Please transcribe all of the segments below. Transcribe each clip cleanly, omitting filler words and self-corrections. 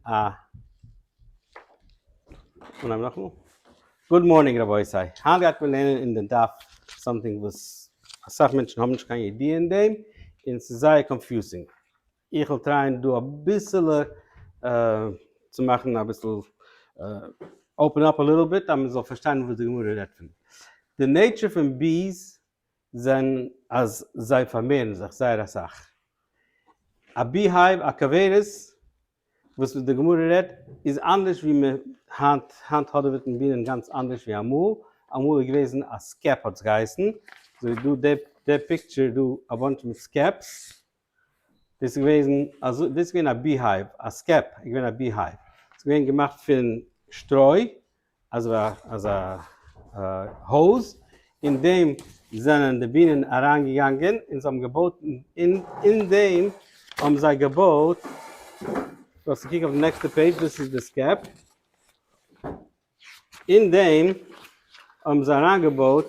א אנהייבן נאכאמאל. Good morning רבותי, היינט גייט מען לערנען אין די דף something וואס אסאך מענטשן האבן נישט קיין ידיעה אין דעם, און ס'איז זייער confusing. איך וועל try ען דא אביסעלע צו מאכן אביסל open up a little bit אז מען זאל פארשטיין וואס די גמרא רעדט פון. די nature פון bees זענען אז זיי פארמערן זיך זייער אסאך. א beehive, א כוורת, וואס די גמרא רעדט, איז אנדערש ווי מען היינט, היינט האדעוועט מען בינען גאנץ אנדערש ווי אמאל, אמאל איז געוועזן א skep האט עס געהייסן, אזוי דא די די picture דא א bunch מיט skeps, דאס איז געוועזן אזוי, דאס איז געווען א beehive, א skep איז געווען א beehive, ס'איז געווען געמאכט פון שטרוי, אזא אזא הויז, אין דעם זענען די בינען אריינגעגאנגען און זיי האבן געבויט, אין אין דעם האבן זיי געבויט, זאלסטו קוקן אויף די נעקסטע page, דאס איז די skep, אין דעם האבן זיי אריינגעבויט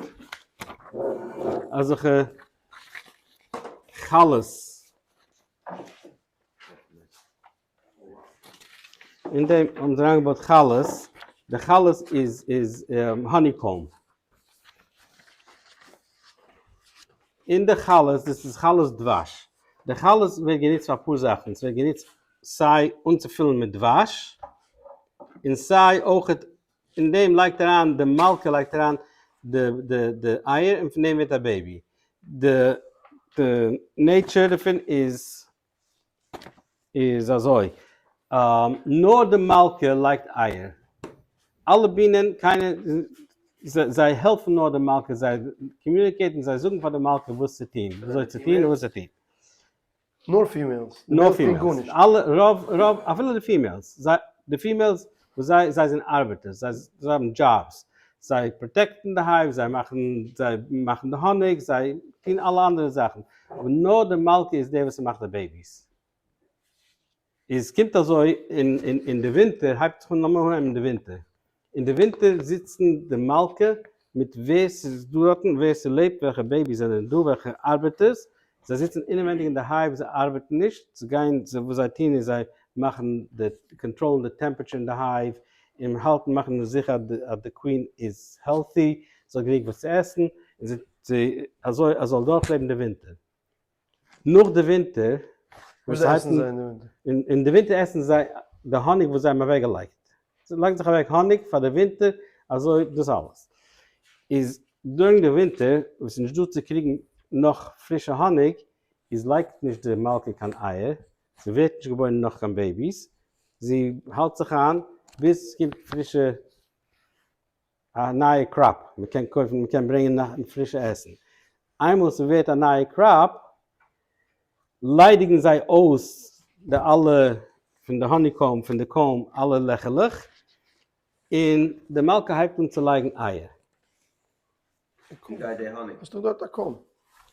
אזעלכע חלות. אין דעם האבן זיי אריינגעבויט חלות, די חלות איז איז honeycomb. אין די חלות, דאס איז חלות דבש, די חלות ווערט גענוצט פאר אפאר זאכן, ס'ווערט גענוצט סיי אנצופילן מיט דבש, און סיי אויכעט אין דעם לייגט אריין די מלכה לייגט אריין די די די אייער און פון דעם ווערט א baby. די די nature דערפון איז איז אזוי, נאר די מלכה לייגט אייער, אלע בינען קיינער, זיי העלפן נאר די מלכה, זיי communicate ן, זיי זאגן פאר די מלכה וואס צו טון, וויאזוי צו טון און וואס צו טון. נאר females? נאר females, אלע, רוב, רוב, אפילו די females, זיי, די females וואס זיי, זיי זענען ארבעטערס, זיי, זיי האבן דזשאבס, זיי protect ן די hive, זיי מאכן, זיי מאכן די האניג, זיי טוהן אלע אנדערע זאכן, אבער נאר די מלכה איז דער וואס מאכט די babies. איז קומט אזוי אין אין אין די ווינטער הייבט זיך אן לאמיר אנהייבן אין די ווינטער, אין די ווינטער זיצן די מלכה מיט ווער ס'איז דא דארטן, ווער ס'לעבט, וועלכע babies זענען דא, וועלכע ארבעטערס, זיי זיצן אינעווענדיג אין די hive, זיי ארבעטן נישט, זיי גייען, וואס זיי טוען איז זיי מאכן די, control ן די temperature אין די hive, און האלטן, מאכן זיכער אז די queen איז healthy, זי האט גענוג וואס צו עסן, און זי, אזוי אז זי זאל דורכלעבן די ווינטער. נאך די ווינטער, וואס עסן זיי אין די ווינטער? אין די ווינטער עסן זיי די האניג וואס זיי האבן אוועק געלייגט, זיי לייגן זיך אוועק האניג פאר די ווינטער, אזוי דאס אלעס איז during די ווינטער וואס איז נישט דא צו קריגן נאך פרישע האניג, איז לייגט נישט די מלכה קיין אייער, ס'ווערט נישט געבוירן נאך קיין babies, זי האלט זיך איין ביז ס'קומט פרישע א נייע crop, מען קען קויפן, מען קען ברענגען פרישע עסן, איינמאל ס'ווערט א נייע crop ליידיגן זיי אויס די אלע פון די honeycomb פון די comb אלע לעכעלעך, און די מלכה הייבט אן צו לייגן אייער. ווי גייט די האניג? האסט דאך דארט א comb.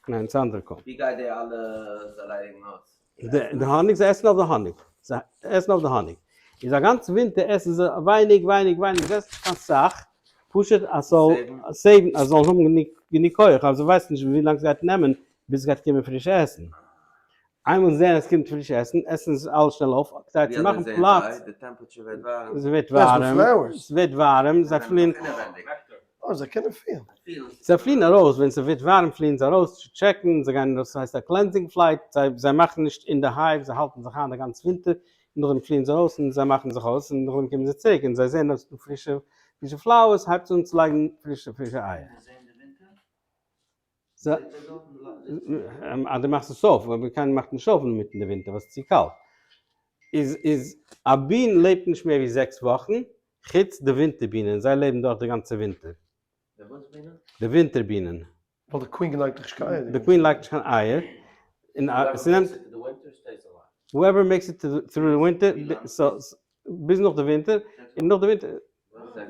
ניין, ס'איז אנדערע comb. ווי גייט די אלע זיי ליידיגן אויס? די האניג, זיי עסן אויף די האניג. זיי עסן אויף די האניג. איז א גאנץ ווינטער עסן זיי ווייניג ווייניג ווייניג, זיי עסן נישט קיין סאך, פשוט אז ס'זאל save ן, אז זיי זאלן האבן גענוג גענוג כח, אבער זיי ווייסן נישט ווי לאנג ס'גייט נעמען ביז ס'גייט קומען פרישע עסן. איינמאל זיי זעען אז ס'קומט פרישע עסן, עסן זיי אלעס שנעל אויף, כדי צו מאכן פלאץ. ס'ווערט ווארעם, ס'ווערט ווארעם, זיי פליען. אה, זיי קענען פליען. זיי פליען ארויס, ווען ס'ווערט ווארעם פליען זיי ארויס צו check ן, זיי גייען דאס הייסט א cleansing flight, זיי זיי מאכן נישט אין די hive, זיי האלטן זיך איין די גאנץ ווינטער, נאכדעם פליען זיי ארויס און זיי מאכן זיך אויס און נאכדעם קומען זיי צוריק און זיי זעען אז ס'דא פרישע פרישע flowers הייבט זיך אן צו לייגן פרישע פרישע אייער. אז דו מאכסט עס אויף, אבער קיינער מאכט נישט אויף אינמיטן די ווינטער ווייל ס'איז צו קאלט. איז איז א בין לעבט נישט מער ווי זעקס וואכן, חוץ די ווינטער בינען, זיי לעבן דורך די גאנצע ווינטער. די וואס בינען? די ווינטער בינען. ווייל די queen לייגט דאך נישט קיין אייער. די queen לייגט נישט קיין אייער, און ס'נעמט. Whoever makes it through the winter, ביז נאך די ווינטער, און נאך די ווינטער,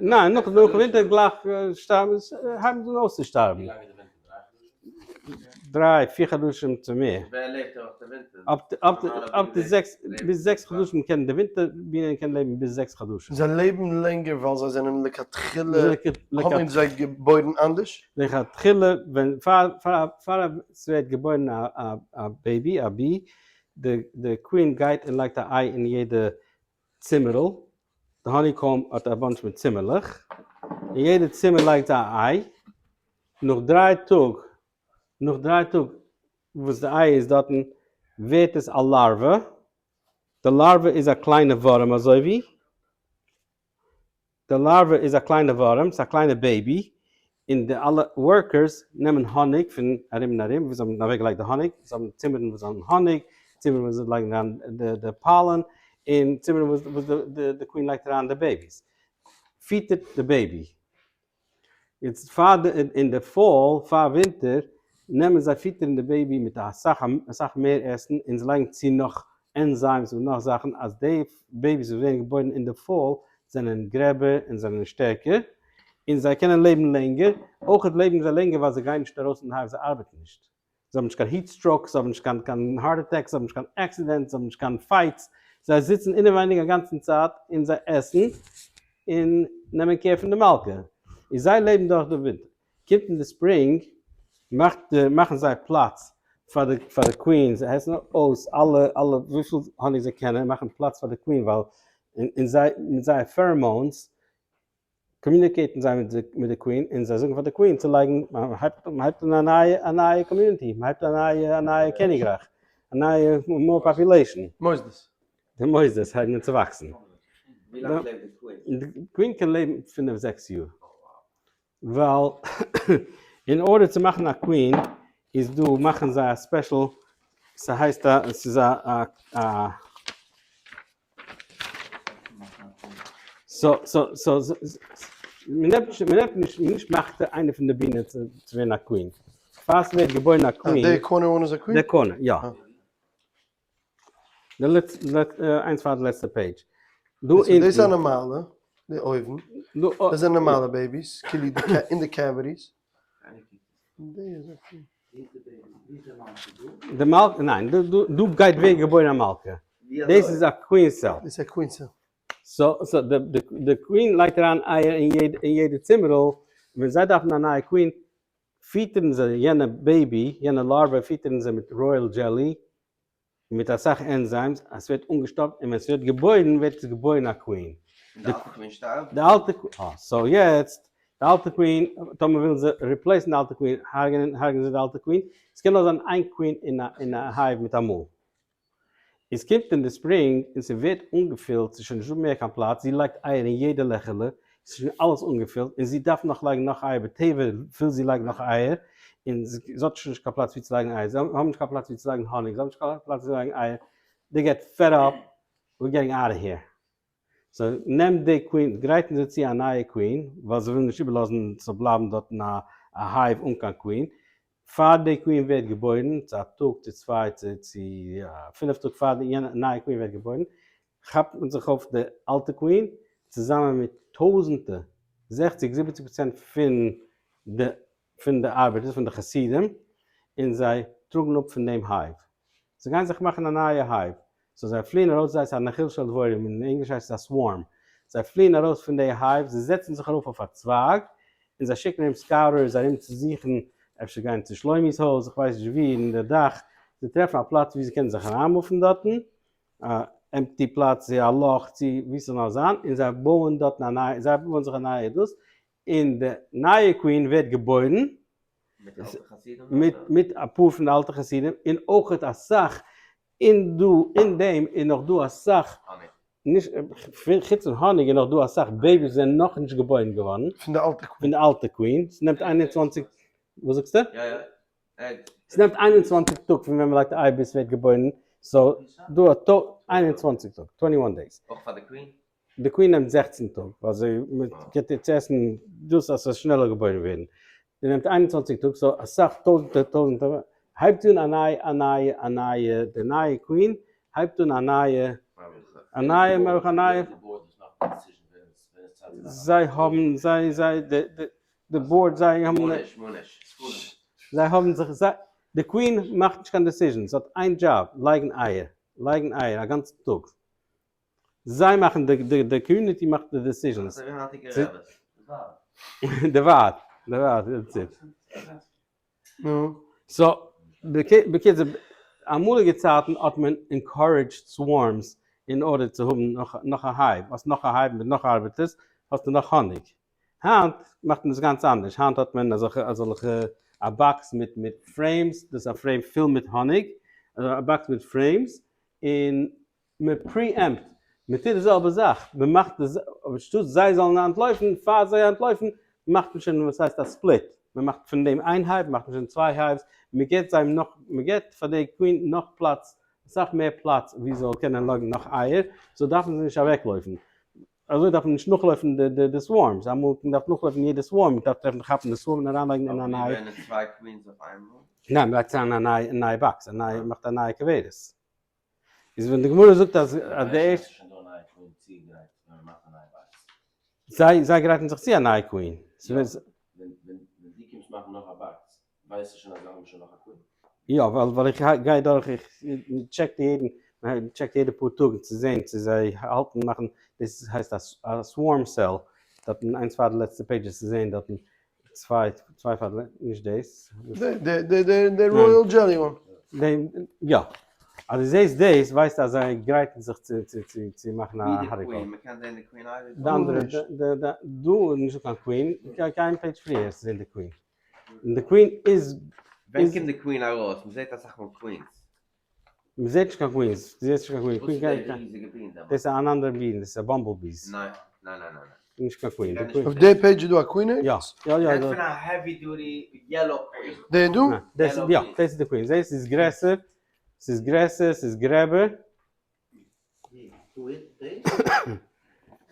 ניין, נאך די ווינטער גלייך שטארבן, הייבן זיי אן אויסצושטארבן. דריי, פיר חדשים צו מער. up to זעקס, ביז זעקס חדשים קענען די ווינטער בינען קענען לעבן ביז זעקס חדשים. זיי לעבן לענגער ווייל זיי זענען לכתחילה, האט מען זיי געבוירן אנדערש? לכתחילה ווען פאר פאר ס'ווערט געבוירן א baby, א bee, די queen גייט און לייגט א איי אין יעדע. צימערל, די honeycomb האט א bunch מיט צימערלעך, און יעדע צימער לייגט א איי, נאך דריי טאג, נאך דריי טאג וואס די איי איז דארטן ווערט עס א larva, די larva איז א קליינע ווארעם אזוי ווי, די larva איז א קליינע ווארעם, ס'איז א קליינע baby, און די אלע workers נעמען האניג פון ארום און ארום וואו זיי האבן אוועקגעלייגט די האניג, זיי האבן צימערן וואס זיי האבן האניג, צימערן וואס זיי לייגן אריין די pollen, און צימערן וואס די queen לייגט אריין די babies. פיטערט די baby. יעצט פאר די אין די fall, פאר ווינטער, נעמען זיי פיטערן די baby מיט אסאך אסאך מער עסן, און זיי לייגן צו נאך enzymes און נאך זאכן אז די babies וואס ווערן געבוירן אין די fall זענען גרעבער און זענען שטערקער, און זיי קענען לעבן לענגער, אויכעט לעבן זיי לענגער ווייל זיי גייען נישט ארויס אין די hive, זיי ארבעטן נישט. זיי האבן נישט קיין heat stroke, זיי האבן נישט קיין קיין heart attacks, זיי האבן נישט קיין accidents, זיי האבן נישט קיין fights, זיי זיצן אינעווייניג א גאנצן צייט און זיי עסן און נעמען care פון די מלכה, און זיי לעבן דורך די ווינטער. קומט אין די spring מאכט די מאכן זיי פלאץ פאר די פאר די queen, זיי עסן אויס אלע אלע וויפיל האניג זיי קענען, מאכן פלאץ פאר די queen ווייל און זיי מיט זייער pheromones communicate ן זיי מיט די queen און זיי זאגן פאר די queen צו לייגן, מען הייבט אן א נייע א נייע community, מען הייבט אן א נייע א נייע קעניגרייך, א נייע more population. מוסדות. די מוסדות הייבן אן צו וואקסן. ווי לאנג לעבט די queen? די queen קען לעבן פינף זעקס יאר. ווייל in order צו מאכן א queen איז דא מאכן זיי א special ס'הייסט א ס'איז א א so so so מ'נעמט נישט מ'נעמט נישט מ'נישט מאכט איינע פון די בינען צו ווערן א queen. פאר ס'ווערט געבוירן א queen. די corner one איז א queen? די corner יא. די איינס פאר די לעצטע page. דא אונטן. דאס איז א נארמאלע, די אויבן. דאס זענען נארמאלע babies, כאילו אין די cavities. די מלכה, ניין, דא גייט ווערן געבוירן א מלכה. דאס איז א queen cell. דאס איז א queen cell. so די queen לייגט אריין אייער אין יעדע צימערל, ווען זיי דארפן א נייע queen פיטערן זיי יענע baby, יענע larva פיטערן זיי מיט royal jelly, מיט אסאך enzymes אז ס'ווערט אנגעשטאפט און ווען ס'ווערט געבוירן ווערט עס געבוירן א queen. און די אלטע queen שטארבט? די אלטע אה so יעצט די אלטע queen טאמער ווילן זיי replace ן די אלטע queen הרג'נען הרג'נען זיי די אלטע queen, ס'קען נאר זיין איין queen אין א אין א hive מיט אמאל. עס קומט אין די spring און ס'ווערט אנגעפילט ס'איז שוין נישטא מער קיין פלאץ זי לייגט אייער אין יעדע לעכעלע ס'איז שוין אלעס אנגעפילט און זי דארף נאך לייגן נאך אייער בטבע וויל זי לייגן נאך אייער און זי האט שוין נישט קיין פלאץ ווי צו לייגן אייער, זיי האבן נישט קיין פלאץ ווי צו לייגן האניג, זיי האבן נישט קיין פלאץ ווי צו לייגן אייער, they get fed up, we're getting out of here. so נעמט די queen, גרייטן זיי צו א נייע queen, ווייל זיי ווילן נישט איבערלאזן ס'זאל בלייבן דארטן א hive אן קיין queen, פאר די queen ווערט געבוירן, צו א טאג צו צוויי צו צו פינף טאג פאר די יענע נייע queen ווערט געבוירן, כאפט מען זיך אויף די אלטע queen צוזאמען מיט טויזענטע, זעכציג זיבעציג פראצענט פון די פון די ארבעטערס פון די חסידים, און זיי טראגן אפ פון דעם hive. זיי גייען זיך מאכן א נייע hive. so זיי פליען ארויס זיי ס'איז א נחיל של דבורים, אין ענגליש הייסט עס א swarm. זיי פליען ארויס פון די hive, זיי זעצן זיך ארויף אויף א צווייג, און זיי שיקן ארום scouters ארום צו זוכן, אפשר גיין צו שלוימי'ס הויז, איך ווייס נישט וואו, אין די דאך, זיי טרעפן א פלאץ וואו זיי קענען זיך אריינמופן דארטן, א empty פלאץ צו א לאך צו וואו ס'זאל נאר זיין, און זיי בויען דארטן א נייע, זיי בויען זיך א נייע דאס, און די נייע queen ווערט געבוירן מיט אלטע חסידים? מיט מיט אפאר פון די אלטע חסידים, און אויכעט אסאך, און דא אין דעם איז נאך דא אסאך, נישט, חוץ פון האניג איז נאך דא אסאך babies וואס זענען נאכנישט געבוירן געווארן, פון די אלטע queen. פון די אלטע queen, ס'נעמט 21, וואס זאגסטו? יא יא. ס'נעמט 21 טאג פון ווען מ'לייגט איי ביז ס'ווערט געבוירן, so דא א טאג, 21 טאג, twenty one days. אויך פאר די queen? די queen נעמט 16 טאג, ווייל זי מ'גיבט איר צו עסן דאס אז ס'זאל שנעלער געבוירן ווערן. זי נעמט 21 טאג, so אסאך טויזנטער טויזנטער, הייבט אן א נייע א נייע א נייע, די נייע queen הייבט אן א נייע א נייע מערכה א נייע. זיי האבן זיי זיי די די board זיי האבן זיי האבן זיך זיי די queen מאכט נישט קיין decisions זי האט איין דזשאב לייגן אייער לייגן אייער א גאנצן טאג זיי מאכן די די די community מאכט די decisions די ועד די ועד that's it. נו. so בקיצור אמאליגע צייטן האט מען encouraged swarms. אין order צו האבן נאך א hive, האסט נאך א hive מיט נאך ארבעטערס האסטו נאך האניג. היינט מאכט מען עס גאנץ אנדערש, היינט האט מען אזעלכע אזעלכע א box מיט מיט frames, דאס איז א frame פול מיט האניג, א box מיט frames, און מען preempt, מען טוט די זעלבע זאך, מען מאכט די אבער שטאט זיי זאלן אנטלויפן, פאר זיי אנטלויפן מאכט מען שוין וואס הייסט א split, מען מאכט פון דעם איין hive מאכט מען שוין צוויי hives, מען געבט זיי נאך, מען געבט פאר די queen נאך פלאץ, אסאך מער פלאץ ווי זי זאל קענען לייגן נאך אייער, so דארפן זיי נישט אוועקלויפן. אזוי דארף מען נישט נאכלויפן די swarms, אמאל מען דארף נאכלויפן יעדע swarm, מען דארף טרעפן כאפן די swarm און אריינלייגן אין א נייע. אבער ווי ווען צוויי queens אויף איינמאל? ניין, מען לייגט אריין א נייע box, א נייע, מען מאכט א נייע כוורת. איז ווען די גמרא זאגט אז די ערשטע. זיי זיי גרייטן זיך צו א נייע queen. ווייסטו שוין אז זיי האבן שוין נאך א queen? יא, ווייל ווייל איך גיי דורך איך check יעדן check יעדע פאר טאג צו זען צו זיי האלטן מאכן דאס הייסט א swarm cell דארטן איינס פאר די לעצטע pages צו זען דארטן צוויי צוויי פאר די נישט דאס. די די די די royal jelly one. יא. אז דו זעסט דאס ווייסטו אז זיי גרייטן זיך צו צו צו צו מאכן א ווי די האריקאן. queen? מ'קען זען די queen אייביג? די אנדערע די די דא איז נישטא קיין queen גיי איין page פריער צו זען די queen. און די queen איז. ווען קומט די queen ארויס? מ'זעט אסאך מאל queens. מ'זעט נישט קיין queens, דו זעסט נישט קיין queen. וואס איז די ריזיגע בין דעמאלטס? דאס איז אן אנדערע בין, דאס איז א bumble bees. ניין, ניין ניין ניין. נישט קיין queen. אויף די page איז דא א queen ערגעץ? יא, יא יא. רעדט פון א heavy duty yellow queen. די דא? ניין, יא, דאס איז די queen. זעסט ס'איז גרעסער, ס'איז גרעסער, ס'איז גרעבער.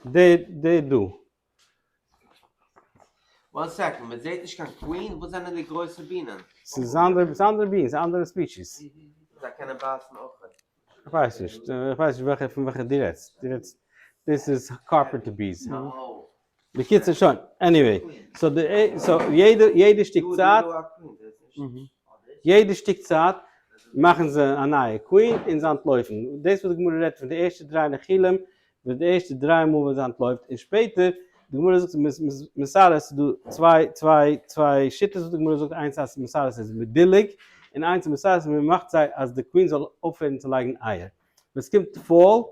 די די דא. one second, מען זעט נישט קיין queen? וואס זענען די גרויסע בינען? ס'איז אנדערע, ס'איז אנדערע בינען, ס'איז אנדערע species. זיי קענען בייסן אויכעט. איך ווייס נישט, איך ווייס נישט וועלכע פון וועלכע דו רעדסט, דו רעדסט, דאס איז carpenter bees. בקיצור שוין, anyway, so די, so יעדע, יעדע שטיק צייט, יעדע שטיק צייט מאכן זיי א נייע queen און זיי אנטלויפן, דאס וואס די גמרא רעדט פון די ערשטע דריי נחילים ווען די ערשטע דריי מאל ווען זי אנטלויפט און שפעטער, די גמרא זאגט מסרס איז דא צוויי צוויי צוויי שיטות וואס די גמרא זאגט איינס אז מסרס איז מדילוג און איינס איז מסרס מען מאכט זיי אז די queen זאל אויפהערן צו לייגן אייער, ווען ס'קומט fall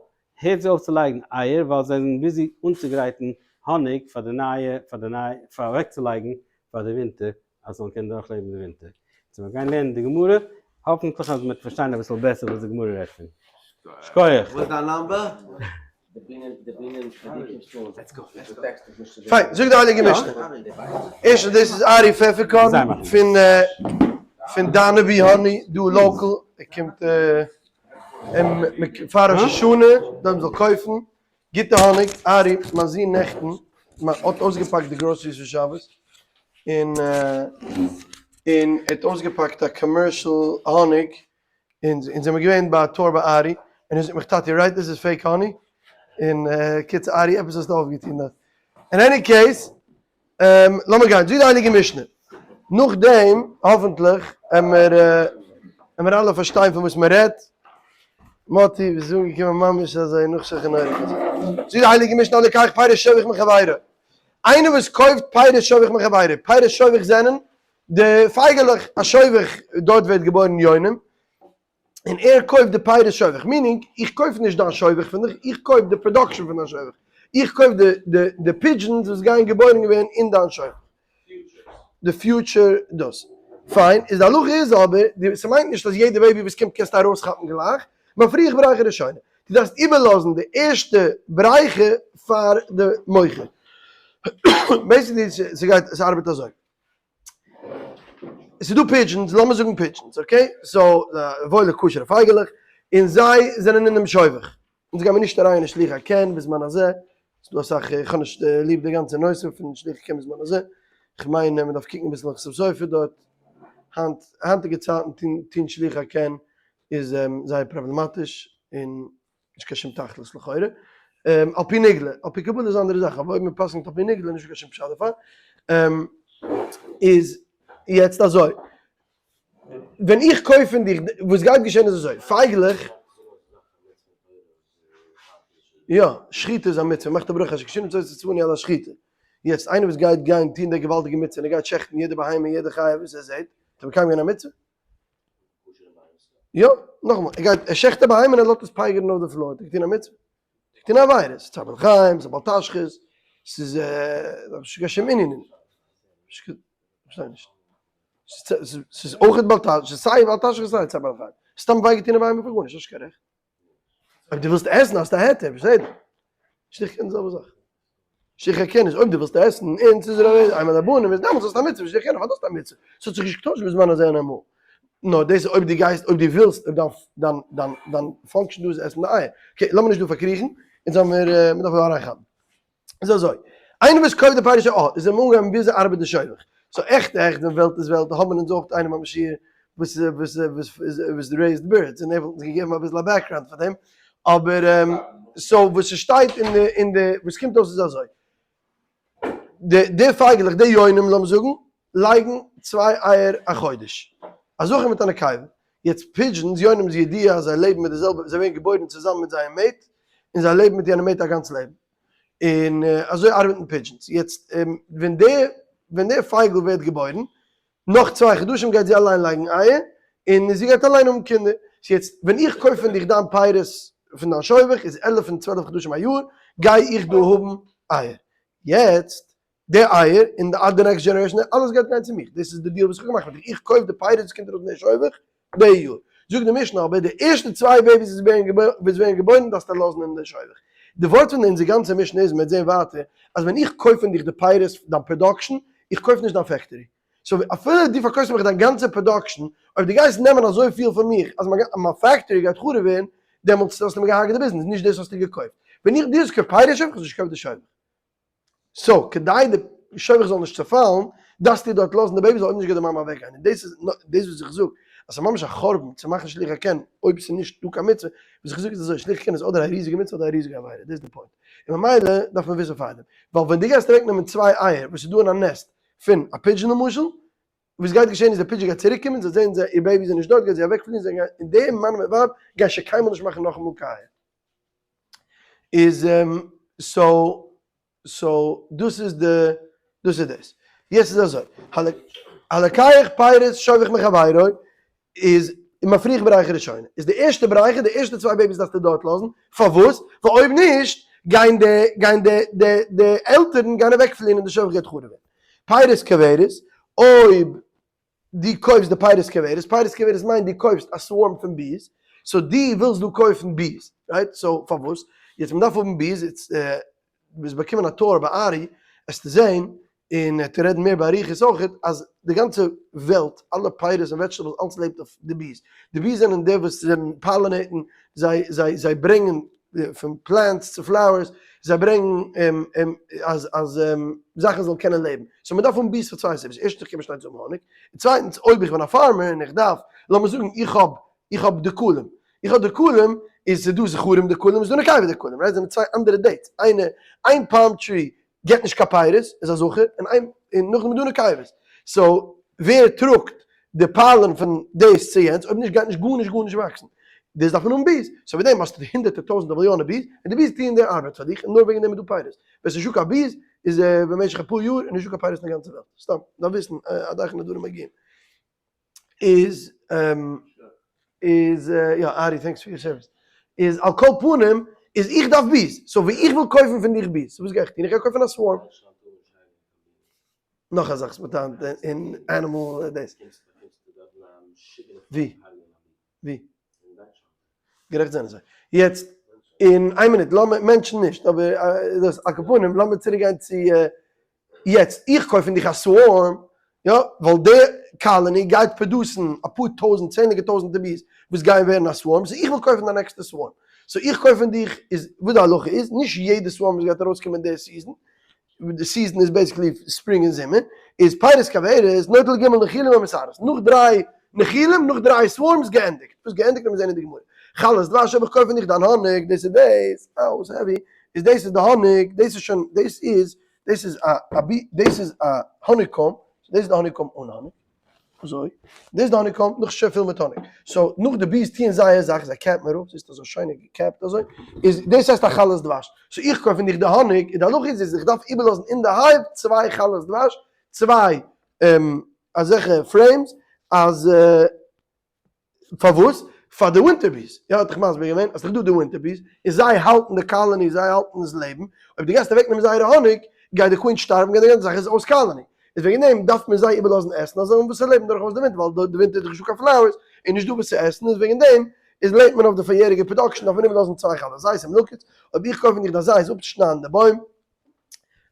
הערט זי אויף צו לייגן אייער ווייל זיי זענען busy אנצוגרייטן האניג פאר די נייע פאר די נייע פאר אוועקצולייגן פאר די ווינטער אז זאלן קענען דורכלעבן די ווינטער. so מיר גייען לערנען די גמרא, האפנטליך אז מ'וועט פארשטיין אביסל בעסער וואס די גמרא רעדט פון. שכוח! וואס איז דיין number? פיין, זאגט די הייליגע משנה. ערשטנס דאס איז ארי פעפערקארן פון פון דאנעבי honey דא local, ער קומט פאר ראש השנה דארט מ'זאל קויפן גוטע האניג, ארי, מיין זון נעכטן האט אויסגעפאקט די groceries פון שבת, און און ער האט אויסגעפאקט א commercial האניג, און אונז זעמיר געווען ביי א tour ביי ארי, און ער זאגט מיך טאטי right this is fake honey, און קיצור ארי עפעס האסטו אויפגעטון דארט, אין any case לאמיר גיין, זאגט די הייליגע משנה, נאכדעם האפענטליך עמער עמער אלע פארשטיין פון וואס מען רעדט, מאטי ביסט אנגעקומען ממש אזוי נאך שולחן עורך אזוי, זאגט די הייליגע משנה הלוקח פירות שובך מחבירו, איינער וואס קויפט פירות שובך מחבירו, פירות שובך זענען די פייגעלעך, א שובך דארט ווערט געבוירן יונים, און ער קויפט די פירות שובך, meaning איך קויף נישט דיין שובך פון דיך, איך קויף די production פון דיין שובך, איך קויף די די די pigeons וואס גייען געבוירן געווערן אין דיין שובך, די future דאס, פיין, איז די הלכה איז אבער, די ס'מיינט נישט אז יעדע baby וואס קומט קענסטו ארויסכאפן גלייך, מפריח בריכה ראשונה, דו דארפסט איבערלאזן די ערשטע בריכה פאר די מוכר, basically ס'גייט ס'ארבעט אזוי. עס איז דא pigeons, לאמיר זאגן pigeons, okay? so, וואוילע כשר'ע פייגעלעך, און זיי זענען אינעם שובך. אונז גיימיר נישט אריין אין שילוח הקן בזמן הזה, ס'איז דא אסאך, איך האב נישט ליב די גאנצע נושא פון שילוח הקן בזמן הזה, איך מיין מען דארף קוקן אביסל אין חתם סופר דארט, היינט, היינטיגע צייטן טון שילוח הקן איז זייער פראבלעמאטיש, און נישט קיין שום תכלית לכאורה, על פי נגלה, על פי קבלה איז א אנדערע זאך, אבער אויב מען פסק'נט על פי נגלה איז נישט קיין שום פשט דערפאר, איז יעצט אזוי, ווען איך קויף פון דיך, וואס גייט געשען איז אזוי, פייגלעך, יא, שחיטה איז א מצוה, מאכט א ברכה אשר קדשנו במצותיו וצונו על השחיטה, יעצט איינער וואס גייט גיין טון די געוואלדיגע מצוה און ער גייט שעכטן יעדע בהמה יעדע חיה וואס ער זעט, האט ער מקיים געווען א מצוה? יא, נאכאמאל, ער גייט, ער שעכט א בהמה און ער לאזט עס פייגערן אויף די floor, האט ער געטון א מצוה? האט ער געטון א עבירה, ס'איז צער בעלי חיים, ס'איז א בל תשחית, ס'איז נישט קיין שום ענין אין דעם. כ'פארשטיי נישט. ס'איז אויכעט בל תשחית, ס'איז סיי בל תשחית סיי צער בעלי חיים. סתם וויי געטון א בהמה פאר גארנישט, האסט נישט קיין רעכט. אויב דו ווילסט עסן האסטו א היתר, בסדר. שליח קען די זעלבע זאך. שליח קען איז אויב דו ווילסט עסן און ס'איז ר' איינמאל רבנים איז דעמאלטס האסטו א מצוה, שליח קען פארוואס האסטו א מצוה? ס'האט זיך נישט געטוישט בזמן הזה און אמאל. נאר דאס איז אויב דו גייסט, אויב דו ווילסט, אויב דיין דיין דיין דיין function דא איז עסן די אייער. Okay, לאמיר נישט דא פארקריכן, אונז האמיר, מ'דארף דא אריינכאפן. איז אזוי, איינער וואס קויפט די פירות אה, איז אים אנגעהויבן וויאזוי ארבעט די שובך. so עכט עכט ווען וועלט איז וועלט האבן אונז אויך איינעם ביים שיעור וואס וואס וואס וואס raised birds און ער וואלט אונז געגעבן אביסל א background פאר דעם, אבער so וואס ס'שטייט אין די אין די וואס קומט אויס איז אזוי, די די פייגעלעך די יונים לאמיר זאגן לייגן צוויי אייער א חודש, א זכר מיט א נקבה, יעצט pigeons יונים איז ידוע אז זיי לעבן מיט די זעלבע זיי ווערן געבוירן צוזאמען מיט זייער mate און זיי לעבן מיט יענע mate א גאנץ לעבן, און אזוי ארבעטן pigeons. יעצט ווען די ווען די פייגל ווערט געבוירן, נאך 2 חדשים גייט זי אליין לייגן אייער, און זי גייט אליין האבן קינדער. so יעצט ווען איך קויף פון דיך דיין פירות פון דיין שובך איז 11 און 12 חדשים א יאר גיי איך דא האבן אייער. יעצט די אייער און די אדער next generation אלעס גייט גיין צו מיך, דאס איז די deal וואס איך האב געמאכט מיט דיך, איך קויף די פירות וואס קומט ארויס פון די שובך די יאר. זאגט די משנה אבער די ערשטע צוויי babies וואס ווערן געבוירן דארפסטו לאזן אין די שובך. די ווארט פון אונזער גאנצע משנה איז, מ'וועט זען ווייטער, אז ווען איך קויף פון דיך די פירות, דיין production, איך קויף נישט דיין factory. so אפילו דו פארקויפסט מיך דיין גאנצע production, אויב דו גייסט נעמען אזויפיל פון מיך אז מיין factory גייט חרוב ווערן, דעמאלטס האסטו מיר געהארגעט די ביזנעס, נישט דאס האסטו געקויפט. ווען איך דו האסט געקויפט פירות שובך, האסטו נישט געקויפט די שובך. so, כדי די שובך זאל נישט צעפאלן, דארפסטו דארט לאזן די baby זאל אויב נישט גייט די מאמע אוועקגיין. און דאס איז דאס וואס איך זאג, אז ס'איז ממש א חורבן צו מאכן שילוח הקן אויב ס'איז נישט דא קיין מצוה. וואס איך זאג איז אזוי, שילוח הקן איז אדער א ריזיגע מצוה אדער א ריזיגע עבירה, דאס איז די point. און ממילא דארף מען וויסן פארדעם. ווייל ווען דו גייסט אוועקנעמען צוויי אייער וואס איז דא אין א nest פון א pigeon למשל, וואס גייט געשען איז די pigeon גייט צוריק קומען, זיי זעהן זיי איר baby איז נישט דארט, גייט זי אוועקפליען, זיי גייען, און די מאן מיט ווייב גייען שוין קיינמאל נישט מאכן נאכאמאל קיין אייער. איז so so דאס איז די דאס איז דאס. יעצט איז אזוי, הלוקח פירות שובך מחבירו איז מפריח בריכה ראשונה, איז די ערשטע בריכה, די ערשטע צוויי babies דארפסטו דארט לאזן, פארוואס? ווייל אויב נישט גייען די גייען די די די עלטערן גייען אוועקפליען און די שובך גייט חרוב ווערן. פירות כוורת, אויב דו קויפסט די פירות כוורת, פירות כוורת מיינט דו קויפסט א swarm פון bees, so דו ווילסט דא קויפן bees, right? so פארוואס? יעצט מען דארף האבן bees, יעצט וועסט באקומען א tour ביי ארי, וועסטו זען, און ער וועט רעדן מער באריכות אויכעט, אז די גאנצע וועלט, אלע פירות און vegetables, אלס לעבט אויף די bees. די bees זענען די וואס זענען pollinate ן, זיי זיי זיי ברענגען פון plants צו flowers, זיי ברענגען אז אז זאכן זאלן קענען לעבן. so מען דארף האבן bees פאר צוויי סיבות, ערשטנס איך קען נישט שטיין צו האבן האניג, און צווייטנס אויב איך בין א farmer און איך דארף, לאמיר זאגן איך האב איך האב דקלים, איך האב דקלים, איז ס'דא זכרים דקלים, איז דא נקבה דקלים, right? זענען צוויי אנדערע dates, איינע איין palm tree געט נישט קיין פירות, איז א זכר, און איין און נאכדעם איז דא נקבות. so ווער טראגט די pollen פון דאס צו יענץ, אויב נישט גייט נישט גארנישט גארנישט וואקסן. דאס דארף מען האבן bees. so וועגן דעם האסטו הונדערטער טויזענטער מיליאנען bees, און די bees טוען די ארבעט פאר דיך, און נאר וועגן דעם איז דא פירות. ווען ס'איז נישטא קיין bees, איז במשך אפאר יאר איז נישטא קיין פירות אין די גאנצע וועלט. סתם, דארף וויסן עד היכן הדברים מגיעים. איז איז יא ארי thanks for your service. איז על כל פנים איז איך דארף bees, so ווי איך וויל קויפן פון דיך bees, וואס גיי איך טון? איך גיי קויפן א swarm. נאך א זאך וואס מ'טענה'ט אין animal דאס. ווי? ווי? גערעכט זענען זיי. יעצט, אין איין מינוט, לאמיר, מענטשן נישט, אבער דאס, על כל פנים, לאמיר צוריק גיין צו יעצט, איך קויף פון דיך א swarm, יא, ווייל די colony גייט produce ן אפאר טויזנט, צענדליגע טויזנטער bees וואס גייען ווערן א swarm, so איך וויל קויפן די נעקסטע swarm. so איך קויף פון דיך, איז וואס די הלכה איז, נישט יעדע swarm וואס גייט ארויסקומען די season, די season איז basically spring און זומער, איז פירות כוורת, נוטל ג' נחילים ומסרס, נאך דריי נחילים, נאך דריי swarms געענדיגט, וואס געענדיגט וועט מען זען אין די גמרא. חלות דבש אויב איך קויף נישט דיין האניג, דאס איז דאס, אאו ס'איז heavy, איז דאס איז די האניג, דאס איז שוין, דאס איז, דאס איז א bee, דאס איז א honeycomb, דאס איז די honeycomb אן האניג. אזוי, דאס איז די honeycomb, נאך שוין פיל מיט האניג. so נאך די bees טוען זייער זאך, זיי cap ן אראפ, זעסט אזוי שיינע געקעפט אזוי, איז דאס הייסט א חלות דבש. so איך קויף פון דיך די האניג, און די הלכה איז אז איך דארף איבערלאזן אין די hive צוויי חלות דבש, צוויי אזעלכע frames, אז פארוואס? פאר די winter bees, יא האט איך מסביר געווען אז ס'איז דא די winter bees און זיי האלטן די colony, זיי האלטן עס לעבן, אויב דו גייסט אוועק נעמען זייערע האניג גייט די queen שטארבן גייט די גאנצע זאך איז אויס colony, איז וועגן דעם דארף מען זיי איבערלאזן עסן אז זיי האבן וואס צו לעבן דורכאויס די ווינטער ווייל די ווינטער איז דאך נישטא קיין flowers און נישטא וואס צו עסן איז וועגן דעם איז לעבט מען אויף די פאריעריגע production דארף מען איבערלאזן צוויי חלות זית אם לקץ, אויב איך קויף נישט די זית אפצושניידן די בוים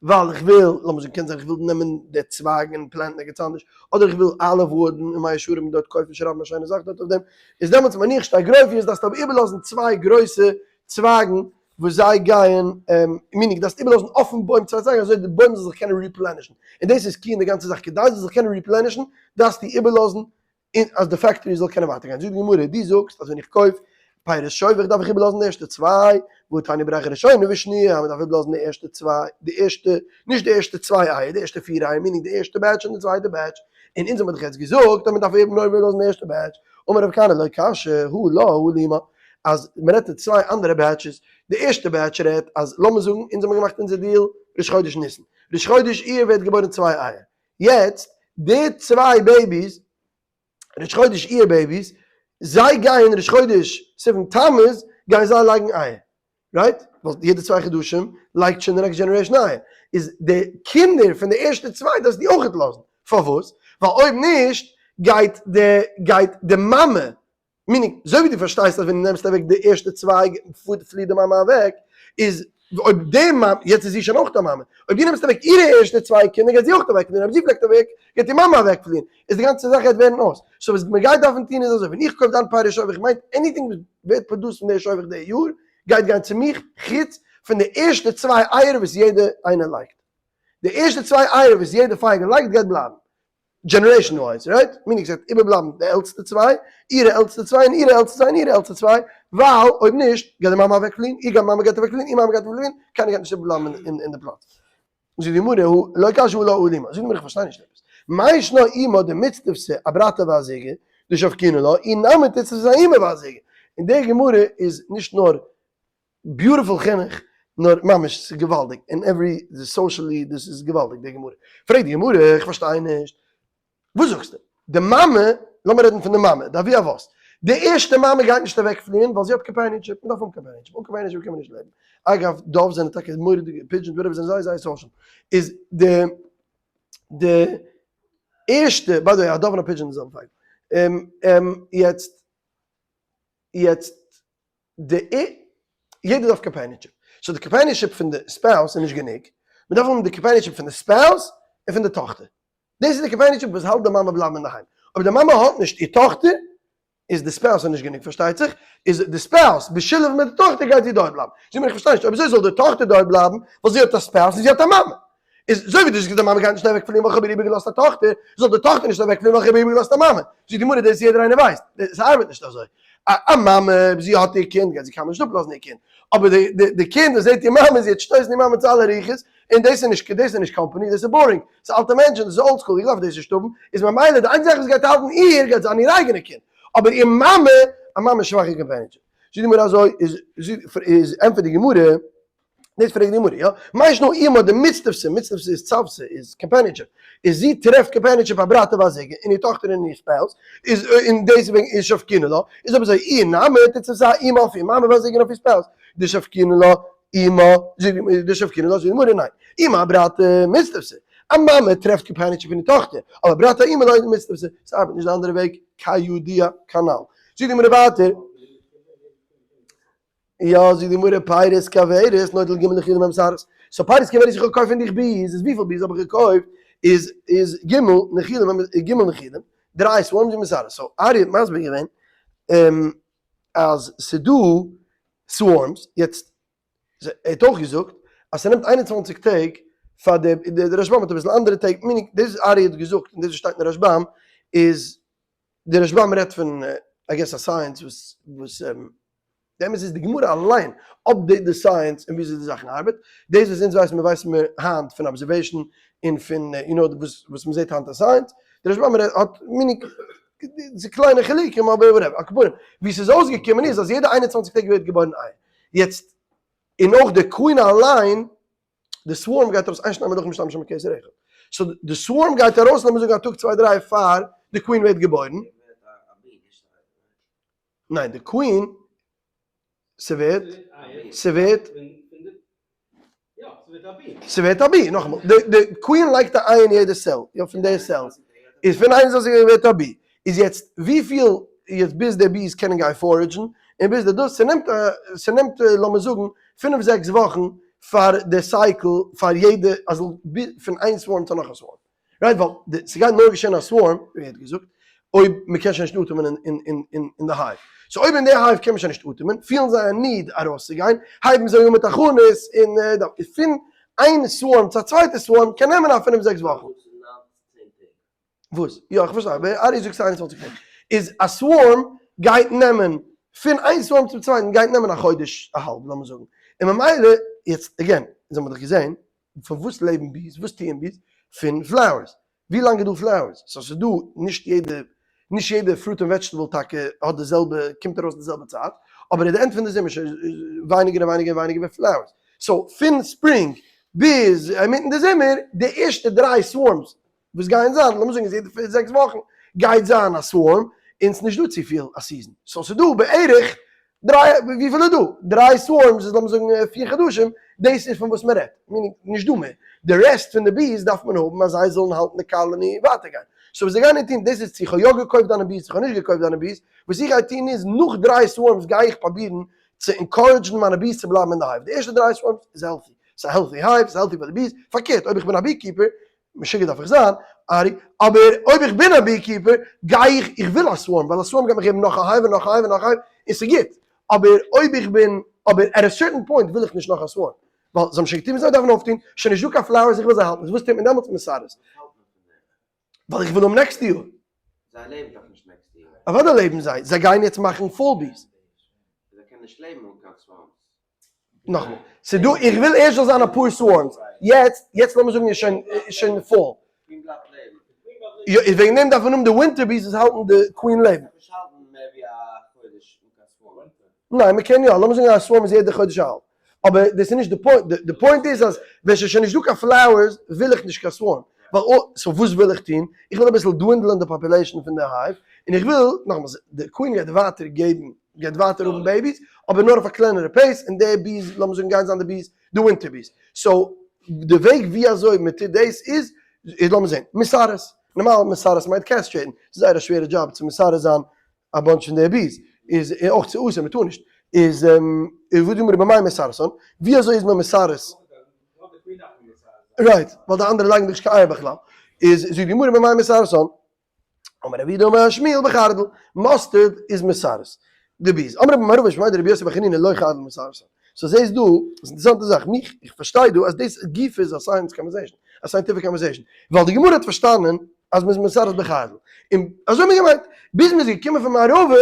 ווייל איך וויל, לאמיר זאגן קען זיין איך וויל נעמען די צווייגן און plant ן ערגעץ אנדערש, אדער איך וויל olive wood אין מאה שערים און דארט קויפן שרייבן א שיינע זאך דארט אויף דעם, איז דעמאלטס מניח שתי גרופיות דארפסטו אבער איבערלאזן צוויי גרויסע צווייגן וואס זיי גייען, meaning דארפסט איבערלאזן אויפן בוים צוויי צווייגן אזוי די בוים זאל זיך קענען replenish ן, און דאס איז key אין די גאנצע זאך, כדי זאל זיך קענען replenish ן דארפסטו איבערלאזן און אז די factory זאל קענען ווייטער גיין. זאגט די גמרא, דו זאגסט אז ווען איך קויף פירות שובך דארף איך איבערלאזן די ערשטע צוויי, והא תניא ברכה ראשונה ושניה, אז מען דארף איבערלאזן די ערשטע צוויי, די ערשטע, נישט די ערשטע צוויי אייער, די ערשטע פיר אייער, meaning די ערשטע batch און די צווייטע batch, און אונז האבן דאך יעצט געזאגט אז מען דארף נאר איבערלאזן די ערשטע batch, אמר רב כהנא לא קשיא, הא לה הא לאמה, אז מען רעדט אין צוויי אנדערע batches, די ערשטע batch רעדט אז לאמיר זאגן אונז האבן געמאכט אונזער deal ראש חודש ניסן, ראש חודש אייר ווערט געבוירן צוויי אייער, יעצט די צוויי babies, ראש חודש אייר babies, זיי גייען ראש חודש סיוון תמוז גייען זיי לייגן אייער, right? ווייל יעדע 2 חדשים לייגט שוין די next generation אייער, איז די קינדער פון די ערשטע צוויי דארפסטו אויכעט לאזן, פארוואס? ווייל אויב נישט גייט די מאמע, meaning, אזוי ווי דו פארשטייסט אז ווען דו נעמסט אוועק די ערשטע צוויי פליט די מאמע אוועק, איז אויב די מאמע, יעצט איז זי שוין אויך א מאמע, אויב דו נעמסט אוועק אירע ערשטע צוויי קינדער גייט זי אויך אוועקפליען, אויב זי פליעט אוועק גייט איר מאמע אוועקפליען, איז די גאנצע זאך גייט ווערן אויס. so וואס מען גייט דארפן טון איז אזוי, ווען איך קויף דיין פירות שובך מיינט anything וואס ווערט produced פון די שובך די יאר גייט גיין צו מיך חוץ פון די ערשטע צוויי אייער וואס יעדע איינער לייגט. די ערשטע צוויי אייער וואס יעדע פייגל לייגט גייט בלייבן. generation wise, right? meaning ס'וועט איבערבלייבן די עלטסטע צוויי, אירע עלטסטע צוויי, און אירע עלטסטע צוויי, און אירע עלטסטע צוויי, ווייל אויב נישט גייט די מאמע אוועקפליען, איר מאמע גייט אוועקפליען, איר מאמע גייט אוועקפליען, קיינער גייט נישט איבערבלייבן אין די פלאץ. זאגט די גמרא, הא לא קשיא הא לה הא לאמה, זאגט די גמרא איך פארשטיי נישט עפעס, מאי שנא אמה דמיצטפתא אברתה ואזוגה, דשבקינן לה, אי נמי תיצתפי אאמה ואזוגה, און די גמרא איז נישט נאר beautiful חינוך, נאר ממש ס'איז געוואלדיג, אין every socially דאס איז געוואלדיג די גמרא. פרעגט די גמרא, איך פארשטיי נישט, וואס זאגסטו? די מאמע, לאמיר רעדן פון די מאמע, די אבי אבות, די ערשטע מאמע גייט נישט אוועק פליען ווייל זי האט companionship, מען דארף האבן companionship, אן companionship קען מען נישט לעבן. אגב, doves זענען טאקע מורא'דיגע, pigeons whatever זענען זייער זייער social. איז די די ערשטע, by the way א dove און א pigeon איז די זעלבע פייגל. יעצט יעצט די יעדער דארף companionship, so די companionship פון די spouse איז נישט גענוג, מען דארף האבן די companionship פון די spouse און פון די טאכטער, דאס איז די companionship וואס האלט די מאמע בלייבן אינדערהיים, אויב די מאמע האט נישט איר טאכטער איז די spouse נישט גענוג פארשטייט זיך, איז די spouse בשילוב מיט די טאכטער גייט זי דארט בלייבן, זאג מיר איך פארשטיי נישט, אויב אזוי זאל די טאכטער דארט בלייבן ווייל זי האט א spouse און זי האט א מאמע, איז אזוי ווי דו זאגסט די מאמע גייט נישט אוועק פליען ווייל איך האב איר איבערגעלאזט א טאכטער, זאל די טאכטער נישט אוועק פליען ווייל איך האב איר איבערגעלאזט א מאמע. זאגט די גמרא דאס יעדער איינער ווייסט, עס ארבעט נישט אזוי. א מאמע אויב זי האט איר קינד גייט זי קיינמאל נישט אפלאזן איר קינד, אבער די די די קינד וואס זעט איר מאמע זי וועט שטויסן איר מאמע צו אלע רוחות, און דאס איז נישט דאס איז נישט company, דאס איז boring, ס'איז אלטע מענטשן, דאס איז old school, איך דארף דאס נישט האבן, איז ממילא די איינציגע זאך וואס גייט האלטן איר גייט זיין איר אייגענע קינד, אבער איר מאמע, א מאמע איז שוואכע companionship. זאגט די גמרא אזוי, איז איז ענטפערט די גמרא, דאס פרעגט די גמרא, יא? מאי שנא אמה דמיצטפתא, מיצטפתא איז צוותא, איז companionship, איז זי טרעפט companionship אברתה ואזוגה, און איר טאכטער און איר spouse, איז און דאס וועגן איז שבקינן לה, איז אויב אזוי אי נמי תיצתפי אאמה אויף איר מאמע ואזוגה אויף איר spouse, דשבקינן לה אמה, דשבקינן לה, זאגט די גמרא ניין, אמה אברתה מיצטפתא, א מאמע טרעפט companionship פון איר טאכטער, אבער ברתה אאמה לא מיצטפתא, ס'ארבעט נישט די אנדערע וועג, כידוע כנל. זאגט די גמרא ווייטער. יא, זאגט די גמרא, פירות כוורת, נוטל ג' נחילים מ' שערות. so פירות כוורת איך האב געקויפט פון דיך bees, איז וויפיל bees האב איך געקויפט? איז איז ג' נחילים ג' נחילים, דריי swarms און מ' שערות. so ארי האט מסביר געווען אז ס'דא swarms, יעצט ער האט אויך געזאגט אז ס'נעמט 21 טעג פאר די, די רשבם האט אביסל אנדערע טעג, meaning דאס וואס ארי האט געזאגט און דאס וואס שטייט אין רשבם איז די רשבם רעדט פון I guess א science וואס וואס די אמת איז די גמרא אליין update די science און וויאזוי די זאכן ארבעט, דאס וואס אונז ווייסן מיר ווייסן מיר היינט פון observation און פון יו נאו וואס וואס מ'זעט היינט אין science, די רשבם רעדט האט מיני ס'איז קליינע חילוקים אבער whatever, על כל פנים ווי ס'איז אויסגעקומען איז אז יעדע 21 טעג ווערט געבוירן איין יעצט און אויך די queen אליין די swarm גייט ארויס איין שני מלכים משתמשים בכתר אחד. so די swarm גייט ארויס לאמיר זאגן א טאג צוויי דריי פאר די queen ווערט געבוירן. ניין, די queen, ס'ווערט, ס'ווערט, ס'ווערט א bee, נאכאמאל, די queen לייגט א איי אין יעדע cell, יא פון די cells, איז פון איין cell ווערט א bee, איז יעצט וויפיל, יעצט ביז די bees קענען גיין forage ן, און ביז די דאס, ס'נעמט א, ס'נעמט לאמיר זאגן פינף זעקס וואכן פאר די cycle פאר יעדע, אז פון איין swarm צו נאך א swarm. Right ווייל די ס'גייט נאר געשען א swarm ווי ער האט געזאגט אויב מ'קען שוין נישט אטעמען אין די hive so אויב אין די hive קען מען שוין נישט אטעמען פילן זיי א need ארויסצוגיין הייבן זיי אן מיט הכנות און פון איין swarm צו א צווייטע swarm קען נעמען א פינף זעקס וואכן. וואס? יא איך פארשטיי אבער ארי זאגט ס'איז 21 טעג איז א swarm גייט נעמען פון איין swarm צום צווייטן גייט נעמען א חודש א האלב לאמיר זאגן און ממילא יעצט again אונז האמיר דאך געזען פון וואס לעבן bees? וואס טוען bees? פון flowers. ווי לאנג איז דא flowers? So ס'איז דא נישט יעדע נישט יעדע fruit און vegetable טאקע האט די זעלבע קומט ארויס די זעלבע צייט, אבער at the end פון די זומער שוין ווייניגער און ווייניגער און ווייניגער ווערט flowers. So פון spring ביז אינמיטן די זומער די ערשטע דריי swarms וואס גייען זיין, לאמיר זאגן אז יעדע פיר זעקס וואכן גייט זיין א swarm, און ס'נישט דא צופיל א season, so ס'איז דא בערך דריי, וויפיל איז דא? דריי swarms איז לאמיר זאגן פיר חדשים, דאס איז פון וואס מ'רעדט, meaning נישט דא מער, די rest פון די bees דארף מען האבן אז זיי זאלן האלטן די colony ווייטער גיין, so וואס זיי גייען טון, דאס איז צו כ'האב יא געקויפט דיינע bees צו כ'האב נישט געקויפט דיינע bees, וואס איך גיי טון איז נאך דריי swarms גיי איך פראבירן צו encourage ן מיינע bees צו בלייבן אין די hive, די ערשטע דריי swarms איז healthy, ס'איז א healthy hive, ס'איז healthy פאר די bees, פארקערט אויב איך בין א beekeeper משוגע דארף איך זיין, ארי, אבער אויב איך בין א beekeeper, גיי איך, איך וויל א swarm, ווייל א swarm גייט מיך געבן נאך א hive און נאך א hive און נאך א hive, און ס'גוט. אבער אויב איך בין, אבער at a certain point וויל איך נישט נאך א swarm. ווייל זיי האבן שוין געטון וואס זיי דארפן אויפטון, שוין נישטא קיין flowers, איך וויל זיי האלטן, איז וואס טוט מען דעמאלטס? מסרס. ווייל איך וויל האבן next יאר. זיי לעבן דאך נישט next יאר. אוודאי לעבן זיי, זיי גייען יעצט מאכן fall bees. זיי קענען נישט לעבן אן קיין swarms. נאכאמאל, ס'איז דא, איך וויל ערשט זאל זיין אפאר swarms, יעצט, יעצט לאמיר זאגן איז שוין, איז שוין fall. יא, איז וועגן דעם דארף מען האבן די winter bees וואס האלטן די queen לעבן. ניין, מ'קען יא, לאמיר זאגן א swarm איז יעדע חודש א האלב. אבער דאס איז נישט די point, די point איז אז ווען ס'איז שוין נישט דא קיין flowers וויל איך נישט קיין swarm, ווייל so וואס וויל איך טון? איך וויל אביסל dwindle ען די population פון די hive, און איך וויל, נאכאמאל, די queen גייט ווייטער געבן, גייט ווייטער האבן babies, אבער נאר אויף א קלענערע pace, און די bees, לאמיר זאגן גייען זיין די bees, די winter bees. So די וועג ווי אזוי מען טוט דאס איז, איז לאמיר זען, מסרס, נארמאל מסרס מיינט castrate ן, ס'איז זייער א שווערע דזשאב צו מסרס זיין א bunch פון די bees, איז אויך צו אסור, מ'טאר נישט, איז וואס די גמרא במאי מסרסן, ווי אזוי איז מען מסרס? Right, ווייל די אנדערע לייגן דאך נישט קיין אייער בכלל, איז זאגט די גמרא במאי מסרסן, אמר רב יהודה אמר שמואל בחרדל, mustard איז מסרס די bees, אמר רבי מערבא משמיה דרבי יוסי בר חנינא לא חרדל מסרסן, so זעסט דא, איז אינטערעסאנטע זאך, מיך, איך פארשטיי דא אז דאס גופא איז א science conversation, א scientific conversation, ווייל די גמרא האט פארשטאנען אז מ'איז מסרס בחרדל. און אזוי האט מען געמיינט. ביז מ'איז געקומען פון מערבא,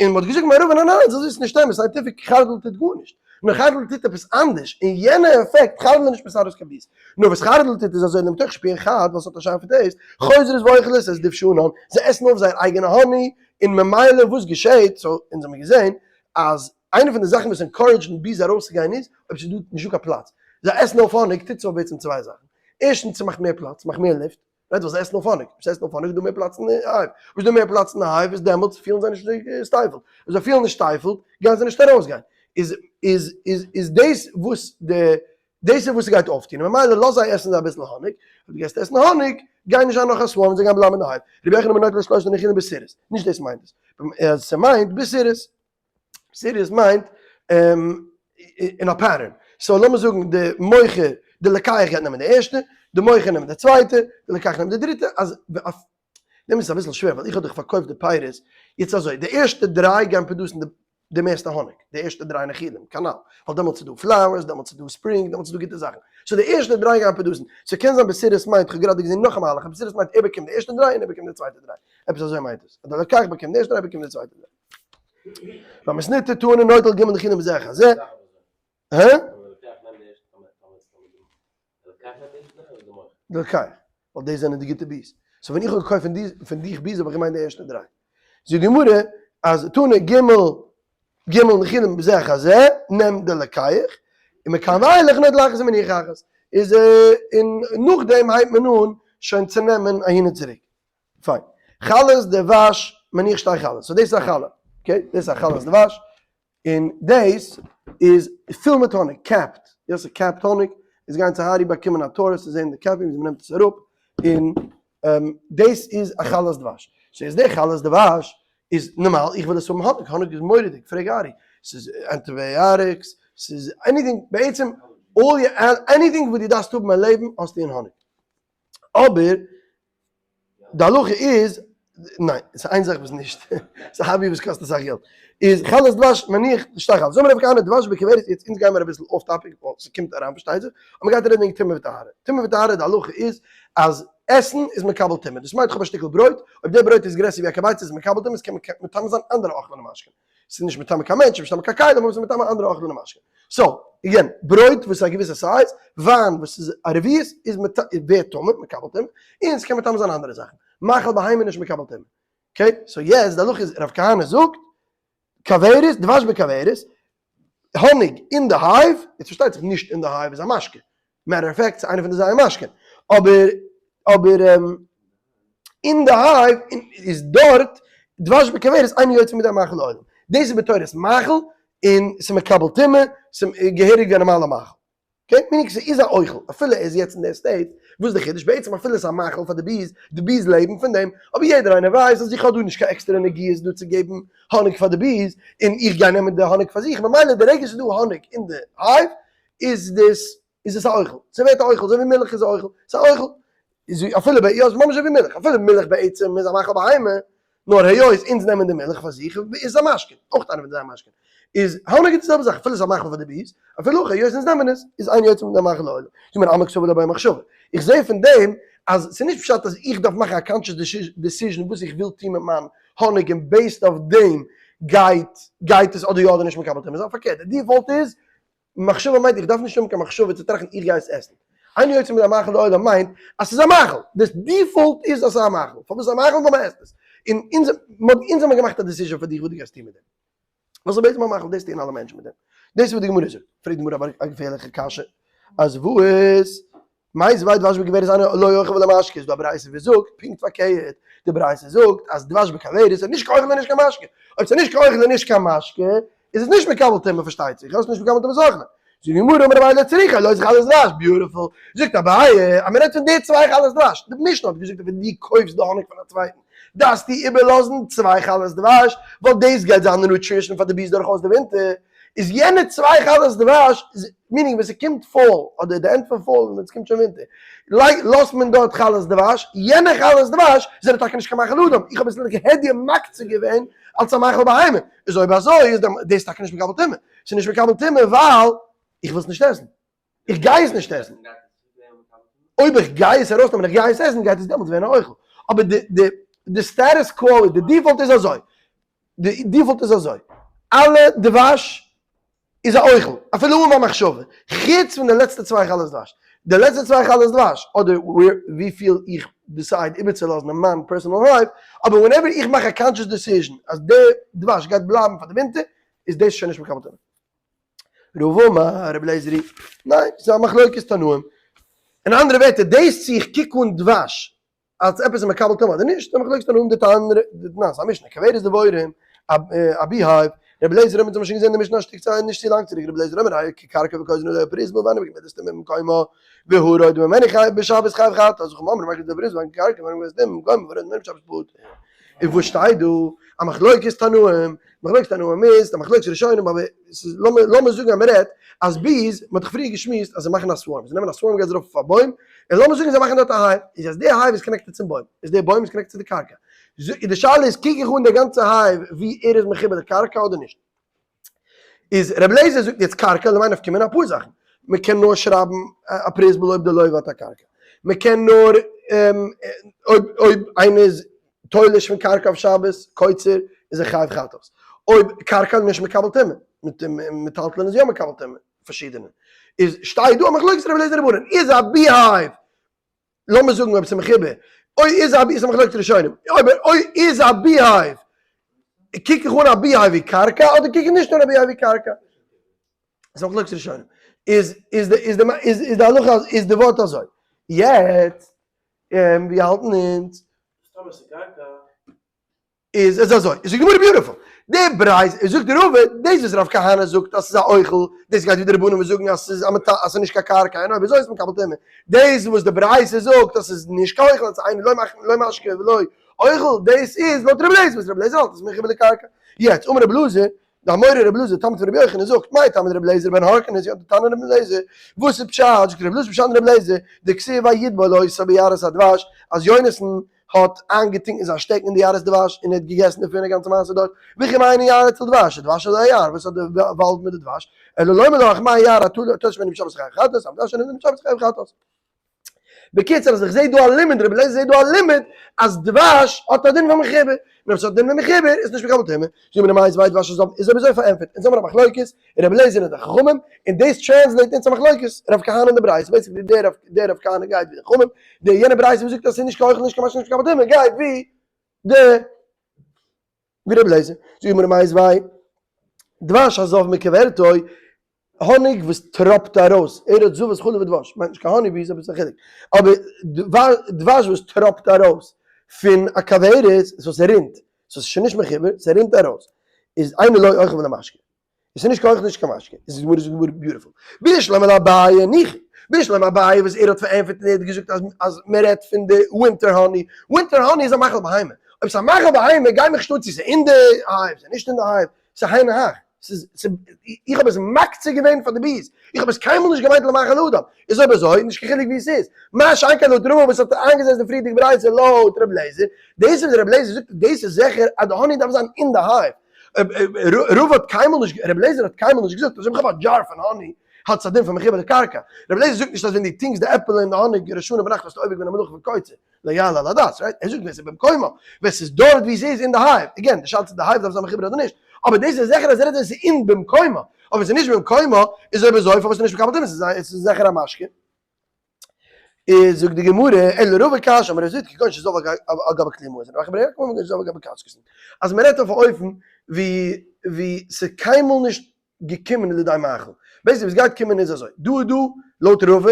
און מ'האט געזאגט מערבא ניין ניין אזוי איז נישט אמת, scientific חרדל טוט גארנישט. נאר חרדל טוט עפעס אנדערש, און יענע עפעקט, חרדל איז נישט מסרס קיין bees. נאר וואס חרדל טוט איז אזוי למתוך שפיהן חד, ווייל ס'האט א שארפע taste, חוזרות ואוכלות את דבשנן, זיי עסן אויף זייער אייגענע honey, און ממילא וואס געשעהט, so אונז האמיר געזעהן אז איינע פון די זאכן וואס encourage ן bees ארויסצוגיין איז אויב ס'איז דא נישטא קיין פלאץ. זיי עסן אויף האניג טוט זיך אויף בעצם צוויי זאכן. ערשטנס ס'מאכט מער פלאץ, ס'מאכט מער לופט, right ווייל זיי עסן אויף האניג, אויב זיי עסן אויף האניג איז דא מער פלאץ אין די hive, אויב איז דא מער פלאץ אין די hive איז דעמאלטס פילן זיי נישט אזוי stifled, אויב זיי פילן נישט stifled גייען זיי נישט ארויסגיין, איז איז איז איז דאס וואס די דאס איז וואס ס'גייט אויפטון, און ממילא לאז זיי עסן זיי אביסל האניג, אויב דו גייסט עסן האניג גיי נישט זיין נאך א swarm זיי גייען בלייבן אין די hive, רבי יוחנן בן נוטל שלושת נחילים בסירות, נישט דאס מיינט עס, ס'מיינט בסירות. סירות מיינט אין א pattern, so לאמיר זאגן די מוכר, די לוקח גייט נעמען די ערשטע, די מוכר נעמט די צווייטע, די לוקח נעמט די דריטע, אז אויף דעם איז עס אביסל שווער ווייל איך האב דאך פארקויפט די פירות, יעצט אזוי, די ערשטע דריי גייען produce ן די מערסטע האניג, די ערשטע דריי נחילים, כנל, ווייל דעמאלטס איז דא flowers, דעמאלטס איז דא spring, דעמאלטס איז דא גוטע זאכן, so די ערשטע דריי גייען produce ן, so קען זיין בסירות מיינט, כ'האב גראדע געזען נאך א מהלך, בסירות מיינט ער באקומט די ערשטע דריי און ער באקומט די צווייטע דריי, עפעס אזוי מיינט עס, אז די לוקח באקומט די ערשטע דריי ער באקומט די צווייטע דריי. במתניתא תנא נוטל ג' נחילים בזה אחר זה. הא? די לוקח, ווייל דאס זענען די גוטע bees. So ווען איך האב געקויפט פון דיך bees האב איך געמיינט די ערשטע דריי. זאגט די גמרא אז תנא ג' ג' נחילים בזה אחר זה, נעמט די לוקח, און מכאן ואילך נוטל אחת ומניח אחת. איז און נאכדעם הייבט מען אן שוין צו נעמען אהין און צוריק. פיין. חלות דבש מניח שתי חלות. So דאס איז א חלה. Okay, דאס איז א חלת דבש, און דאס איז פול מיט האניג, capped, יא ס'איז capped האניג, איז גיין צו הארי באקומען א tour צו זען די capping ווי מ'נעמט עס אראפ, און דאס איז א חלת דבש, so איז די חלת דבש איז נארמאל איך וויל עס האבן האניג, האניג איז מורא'דיג, פרעג ארי, ס'איז antibiotics, ס'איז anything, בעצם all your anything וואס דו דארפסט האבן אין לעבן האסטו אין האניג, אבער די הלכה איז, ניין, ס'איז איין זאך וואס נישט, ס'איז א hobby וואס קאסט אסאך געלט, איז חלת דבש מניח שתי חלות, זאג מיר רב כהנא דבש בכוורת, יעצט אונז גיימער אביסל off topic, ווייל ס'קומט אריין פארשטייט זיך, אבער מ'גייט רעדן וועגן טומאה וטהרה, טומאה וטהרה די הלכה איז אז עסן איז מקבל טומאה, דאס מיינט איך האב א שטיקל ברויט, אויב די ברויט איז גרעסער ווי א כביצה איז עס מקבל טומאה, עס קען מטמא זיין אנדערע אוכלים און משקין. ס'איז נישט מטמא קיין מענטש, ס'איז נישט מטמא קיין כלים, אבער ס'איז מטמא אנדערע אוכלים און משקין. so, again, ברויט וואס איז א געוויסע size, וויין וואס איז א רביעית, איז ווערט טמא, מקבל טומאה, און ס'קען מטמא זיין אנדערע זאכן. מאכל בהמה איז נישט מקבל טומאה. Okay, so יעצט די הלכה איז, רב כהנא זאגט, כוורת, דבש בכוורת, האניג אין די hive, יעצט פארשטייט זיך נישט אין די hive איז א משקה, matter of fact ס'איז איינע פון די זייער משקין, אבער אבער אין די hive איז דארט דבש בכוורת אינו יוצא מידי מאכל לעולם, דאס איז בתורת מאכל און ס'איז מקבל טומאה, ס'איז געהעריג ווי א נארמאלע מאכל. Okay, meaning ס'איז א אוכל, אפילו ער איז יעצט אין די state, וואס איז די חידוש? בעצם אפילו עס איז א מאכל פאר די bees, די bees לעבן פון דעם, אבער יעדער איינער ווייסט אז איך האב דא נישט קיין עקסטערע נגיעות דא צו געבן האניג פאר די bees, און איך גיי נעמען די האניג פאר זיך, ממילא די רגע ס'איז דא האניג אין די hive, איז דאס איז עס א אוכל, ס'ווערט א אוכל, אזוי ווי מילך איז א אוכל, ס'איז א אוכל, איז ווי אפילו ביי, יא ס'איז ממש אזוי ווי מילך, אפילו מילך בעצם איז א מאכל בהמה, נאר היות אונז נעמען די מילך פאר זיך איז עס א משקה, אויך איינע פון די זיין משקה, איז האניג איז די זעלבע זאך אפילו עס איז א מאכל פאר די bees, אפילו הכי היות אונז נעמען עס, איז אינו יוצא מידי מאכל לעולם, זאגט מען אלמא קסבר לה בעי מחשבה, איך זע פון דעם אז ס'איז נישט פשט אז איך דארף מאכן א conscious decision וואס איך וויל טון מיט מיין האניג און based אויף דעם גייט גייט עס אדער יא אדער נישט מקבל טומאה זיין, פארקערט די default איז מחשבה מיינט איך דארף נישט האבן קיין מחשבה צו טראכטן איך גיי עס עסן. אינו יוצא מידי מאכל לעולם מיינט אז ס'איז א מאכל, די default איז אז ס'איז א מאכל, פארוואס איז א מאכל? ווייל מ'עסט עס. און אונז אונז האבן געמאכט א decision פאר דיך וואס דו גייסט טון מיט דעם. וואס איז בעצם א מאכל? דאס טוען אלע מענטשן מיט דעם. דאס איז וואס די גמרא זאגט. פרעגט די גמרא אבער א געפערליכע קשיא, אז וואס? מיתיבי דבש בכוורת אינו לא אוכל ולא משקה, איז דא א ברייתא וואס זאגט פונקט פארקערט, די ברייתא זאגט אז דבש בכוורת איז נישט קיין אוכל און נישט קיין משקה, אויב ס'איז נישט קיין אוכל און נישט קיין משקה איז עס נישט מקבל טומאה פארשטייט זיך, אז נישט מקבל טומאה איז אוכל. זאגט די גמרא אמר אביי לא צריכא לא חלות דבש, beautiful, זאגט אביי אז מ'רעדט פון די צוויי חלות דבש, די משנה האט געזאגט אז ווען דו קויפסט די האניג פון א צווייטן דארפסטו איבערלאזן צוויי חלות דבש, ווייל דאס גייט זיין די nutrition פאר די bees דורכאויס די ווינטער, איז יענע צוויי חלות דבש, meaning ווען ס'קומט fall, אדער די end פון fall און ווען ס'קומט שוין ווינטער, לייג לאזט מען דארט חלות דבש, יענע חלות דבש זענען טאקע נישט קיין מאכל אדם, איך האב עס להדיא מקצה געווען אלס א מאכל בהמה, איז אויב אזוי איז דאס טאקע נישט מקבל טומאה, ס'איז נישט מקבל טומאה ווייל איך וויל עס נישט עסן, איך גיי עס נישט עסן, אויב איך גיי עס ארויסנעמען איך גיי עס עסן גייט עס דעמאלטס ווערן א אוכל, אבער די די די status quo די default איז אזוי, די default איז אזוי, אלע דבש איז א אוכל, אפילו אן א מחשבה, חוץ פון די לעצטע צוויי חלות דבש, די לעצטע צוויי חלות דבש, אדער וויפיל איך decide איבערצולאזן אין מיין personal hive, אבער whenever איך מאך א conscious decision אז די דבש גייט בלייבן פאר די ווינטער, איז דאס שוין נישט מקבל טומאה. רבא אמר רבי אליעזר, ניין, ס'איז א מחלוקת תנאים. אין אנדערע ווערטער, דאס צו איך קוק אן דבש אלס עפעס איז מקבל טומאה אדער נישט, די מחלוקת תנאים די תנא די ס'איז א משנה, כוורת דבורים, א beehive, רבי אליעזר אומר, אונז האבן שוין געזען די משנה א שטיק צייט נישט צו לאנג צוריק, רבי אליעזר אומר הרי כקרקע וקוזין עליה פרוזבול ואינה מקבלת טומאה ממקומה והרוד ממנו חייב בשבת חייב חטאת, חכמים אומרים מקבלת פרוזבול ואין כקרקע ואינה מקבלת טומאה ממקומה והרוד ממנו בשבת פטור. און וואס שטייט דא? א מחלוקת תנאים, מחלוקת תנאים איז א מחלוקת ראשונים אבער ס'איז לאמיר לאמיר זאגן אז מ'רעדט אז bees, מ'האט דאך פריער געשמועסט אז זיי מאכן א swarm, זיי נעמען א swarm גייט ארויף אויף א בוים, און לאמיר זאגן זיי מאכן דארט א hive, איז אז די hive איז connected צום בוים, איז די בוים איז connected צו די קרקע, איז די שאלה איז קוק איך אן די גאנצע hive ווי ער איז מחובר לקרקע אדער נישט. איז רבי אליעזר זאגט יעצט קרקע למאי נפקא מינה אפאר זאכן, מען קען נאר שרייבן א פרוזבול אויב די לוה האט א קרקע, מען קען נאר אויב אויב איינער איז תולש פון קרקע אויף שבת, קוצר, איז ער חייב חטאת, אויב קרקע איז נישט מקבל טומאה, מיט מטלטלין איז יא מקבל טומאה, פארשידענע, איז שטייט דא א מחלוקת רבי אליעזר רבנן, איז א beehive לאמיר זאגן אויב ס'איז מחובר, אוי איז א איז א מחלוקת ראשונים, אויב אוי איז א beehive, קוק איך אן א beehive ווי קרקע אדער קוק איך נישט אן א beehive ווי קרקע? איז א מחלוקת ראשונים. איז איז די איז די איז איז די הלכה איז די ווארט אזוי. יעצט ווי האלטן אונז? איז איז אזוי, איז די גמרא beautiful. די ברייתא, זאגט רבא, דאס וואס רב כהנא זאגט אז ס'איז א אוכל, דאס גייט ווי די רבנן וואס זאגן אז ס'איז א מטמא, אז ס'איז נישט קיין קרקע, און אויב אזוי איז מקבל טומאה. דאס וואס די ברייתא זאגט אז ס'איז נישט קיין אוכל, אז ס'איז אינו לא משקה ולא אוכל, דאס איז לויט רבי אליעזר, וואס רבי אליעזר האלט אז ס'איז מחובר לקרקע. יעצט, אמר רבי אלעזר, די אמורא רבי אלעזר תלמיד פון רבי יוחנן זאגט, מאי טעמא דרבי אליעזר בן הורקנוס, יא די תנא רבי אליעזר, וואס איז פשט, זאגט רבי אלעזר פשט אין רבי אליעזר, דכתיב ויטבול אותו ביערת הדבש, אז יונתן האט איינגעטונקן זיין שטעקן אין די יערות דבש און ער האט געגעסן דערפון די גאנצע מעשה דארט, וכי מה ענין יער אצל דבש, דבש איז א יער, וואס האט די וואלד מיט די דבש, אלא לומר לך מה יער התלוש ממנו בשבת חייב חטאת, אף דבש שנבדל בשבת חייב חטאת. בקיצור אז איך זעה דא א לימוד, רבי אליעזר זעהט דא א לימוד אז דבש האט א דין פון מחובר, און אויב ס'האט דין פון מחובר איז נישט מקבל טומאה, זאגט מיר די מיתיבי דבש איז אויב אזוי פארענטפערט, אונז האמיר א מחלוקת רבי אליעזר און די חכמים, און דאס translate אונז א מחלוקת רב כהנא און די ברייתא, basically דער דער רב כהנא גייט ווי די חכמים, די יענע ברייתא וואס זאגט אז ס'איז נישט קיין אוכל נישט קיין משקה נישט מקבל טומאה גייט ווי די ווי רבי אליעזר, זאגט מיר די מיתיבי דבש הזב מכוורתו האניג וואס טראפט ארויס, ער האט זבת חלב ודבש, מיינט נישט קיין honey bees אבער ס'איז א חילוק, אבער דבש וואס טראפט ארויס פון א כוורת, so ס'רינט, so ס'איז שוין נישט מחובר, ס'רינט ארויס, איז אינו לא אוכל ולא משקה, עס איז נישט קיין אוכל נישט קיין משקה, איז די גמרא זאגט די גמרא beautiful, בשלמא לאביי ניחא, בשלמא אביי וואס ער האט פארענטפערט און ער האט געזאגט אז אז מען רעדט פון די winter honey, winter honey איז א מאכל בהמה, אויב ס'איז א מאכל בהמה גיי מיך נישט אן צו ס'איז אין די hive ס'איז נישט אין די hive, ס'איז היינו הך, ס'איז ס'איז איך האב עס מקצה געווען פאר די bees, איך האב עס קיינמאל נישט געמיינט למאכל אדם, איז אויב אזוי נישט קיין חילוק ווי עס איז, מה שאין כן לויט רבא וואס האט איינגעזעצט די פריערדיגע ברייתא לויט ר' לעזער, דאס וואס ר' לעזער זאגט דאס איז זיכער אז די honey דארף זיין אין די hive, רבא האט קיינמאל נישט, ר' לעזער האט קיינמאל נישט געזאגט אז אויב איך האב א דזשאר פון honey האט עס א דין פון מחובר לקרקע, ר' לעזער זאגט נישט אז ווען דו טונקסט די עפעלע אין די האניג ראש השנה ביינאכט האסטו עובר געווען א מלאכה פון קוצר. לא יעלה על הדעת, right? ער זאגט ווען ס'איז במקומו, ווען ס'איז דארט ווי ס'איז אין די hive, again, די שאלה צו די hive דארף זיין מחובר אדער נישט, אבער דאס איז זיכער אז ער רעדט ווען ס'איז אין במקומו, אבער ווען ס'איז נישט במקומו, איז אויב אזוי פארוואס איז נישט מקבל טומאה, ס'איז זיכער א משקה. איז זאגט די גמרא, אלא לרבא קשיא, אמר רב זביד כגון שזב על גבי כלי מזון, רב אחא בר יעקב אמר כגון שזב על גבי קשקשין, אז מ'רעדט אויף א אופן ווי ווי ס'איז קיינמאל נישט געקומען לידי מאכל, basically וואס גייט קומען איז אזוי, דא איז דא לויט רבא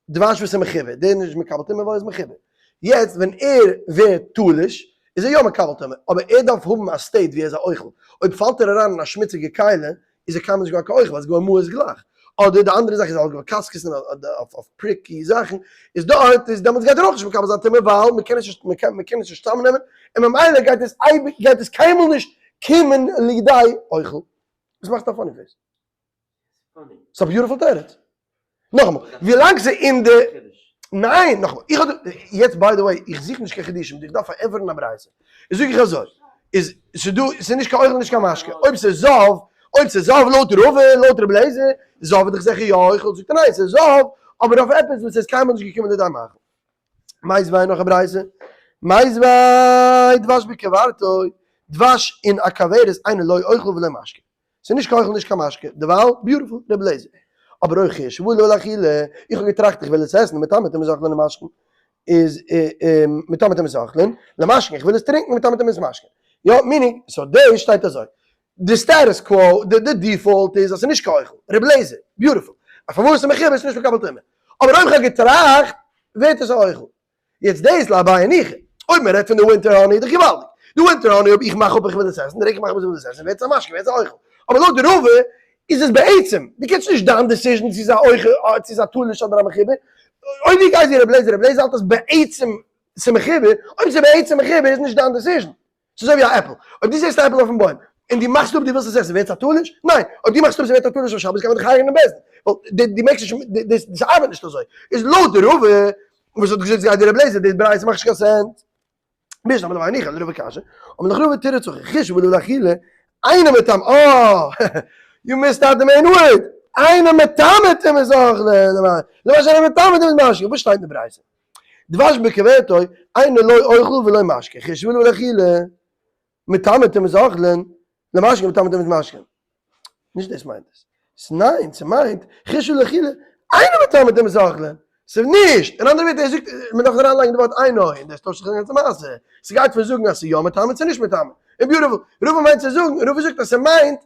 דבש וואס איז מחובר, דער איז נישט מקבל טומאה ווייל ער איז מחובר. יעצט ווען ער ווערט תלוש איז ער יא מקבל טומאה, אבער ער דארף האבן א state ווי ער איז א אוכל. אויב פאלט ער אריין אין א שמוציגע כלי איז ער קיינמאל נישט געווארן קיין אוכל ווייל עס איז געווארן מיאוס גלייך. אדער די אנדערע זאך איז על גבי קשקשין אדער אויף pricky זאכן, איז דארט איז דעמאלטס גייט ער אויך נישט מקבל זיין טומאה ווייל מען קען עס נישט מען קען עס נישט צאמנעמען און ממילא גייט עס אייביג גייט עס קיינמאל נישט קומען לידי אוכל. וואס מאכסטו א funny face? ס'איז א beautiful תירוץ. נאכאמאל, ווילאנג ס'איז אין די. ניין, נאכאמאל, איך האב יעצט by the way, איך זוך נישט קיין חידושים, איך דארף פארענטפערן א ברייתא. איז זאג איך אזוי, איז ס'איז דא, ס'איז נישט קיין אוכל נישט קיין משקה, אויב ס'איז זב, אויב ס'איז זב לויט רבא, לויט רבי אליעזר, זב איז דאך זיכער יא אוכל, זאגט ער ניין, ס'איז זב, אבער אויף עפעס וואס איז קיינמאל נישט געקומען לידי מאכל. מיתיבי נאך א ברייתא, מיתיבי דבש בכוורתו, דבש אין א כוורת אינו לא אוכל ולא משקה. ס'איז נישט קיין אוכל נישט קיין משקה, דערווייל beautiful, ר' אליעזר. אבער אויך חשבה עלי לאכילה, איך האב געטראכט איך וויל עס עסן, מטמא טומאת אוכלין למשקין, איז מטמא טומאת אוכלין למשקין, איך וויל עס טרינקן מטמא טומאת משקין. יא, meaning, so דאס שטייט אזוי. די status quo, די default איז אז ס'איז נישט קיין אוכל, ר' אליעזר, beautiful. פארוואס איז מחובר איז נישט מקבל טומאה. אבער אויב איך האב געטראכט, ווערט עס א אוכל. יעצט דאס לאביי ניחא, אויב מען רעדט פון די winter honey איז דאך געוואלדיג, די winter honey אויב איך מאך אפ איך וויל עס עסן, די רגע איך מאך אפ איך וויל עס עסן ווערט עס א משקה ווערט עס א אוכל, אבער לויט די רבא איז עס בעצם, דו קענסט נישט דיין decision צו ס'איז א אוכל צו ס'איז א תלוש אדער א מחובר, אויב דו גייסט ווי ר' לעזער, ר' לעזער האלט אז בעצם ס'איז מחובר, אויב ס'איז בעצם מחובר איז נישט דיין decision. ס'איז אזוי ווי א עפל, אויב דו זעסט א עפל אויפן בוים, און דו מאכסט אפ דו ווילסט עס עסן, ווערט עס א תלוש? ניין! אויב דו מאכסט אפ ס'ווערט א תלוש אויף שבת קען מען דיך הרג'נען אין בית דין, ווייל דו מעגסט נישט, דאס ארבעט נישט אזוי. איז לויט די רבא וואס האט געזאגט ס'גייט ווי רבי אליעזר, דאס ברייתא מאכט נישט קיין sense. בשלמא לאביי ניחא לרבא קשיא, אמר לך רבא תירוץ הכי, חשבה עלי לאכילה, אינו מטמא, אה! you missed out the main word! אינו מטמא טומאת אוכלין, למשל אינו מטמא טומאת משקין, וואס שטייט אין די ברייתא? דבש בכוורתו, אינו לא אוכל ולא משקה, חשבה עלי לאכילה, מטמא טומאת אוכלין, למשקין מטמא טומאת משקין. נישט דאס מיינט עס. ניין, ס'מיינט, חשבה עלי לאכילה, אינו מטמא טומאת אוכלין. ס'איז נישט! אין אנדערע ווערטער, ער זאגט, מ'דארף אריינלייגן די ווארט אינו, און דאס טוישט זיך די גאנצע מעשה. ס'גייט פון זאגן אז ס'איז יא מטמא צו נישט מטמא. און beautiful. רבא מיינט צו זאגן, רבא זאגט אז ס'מיינט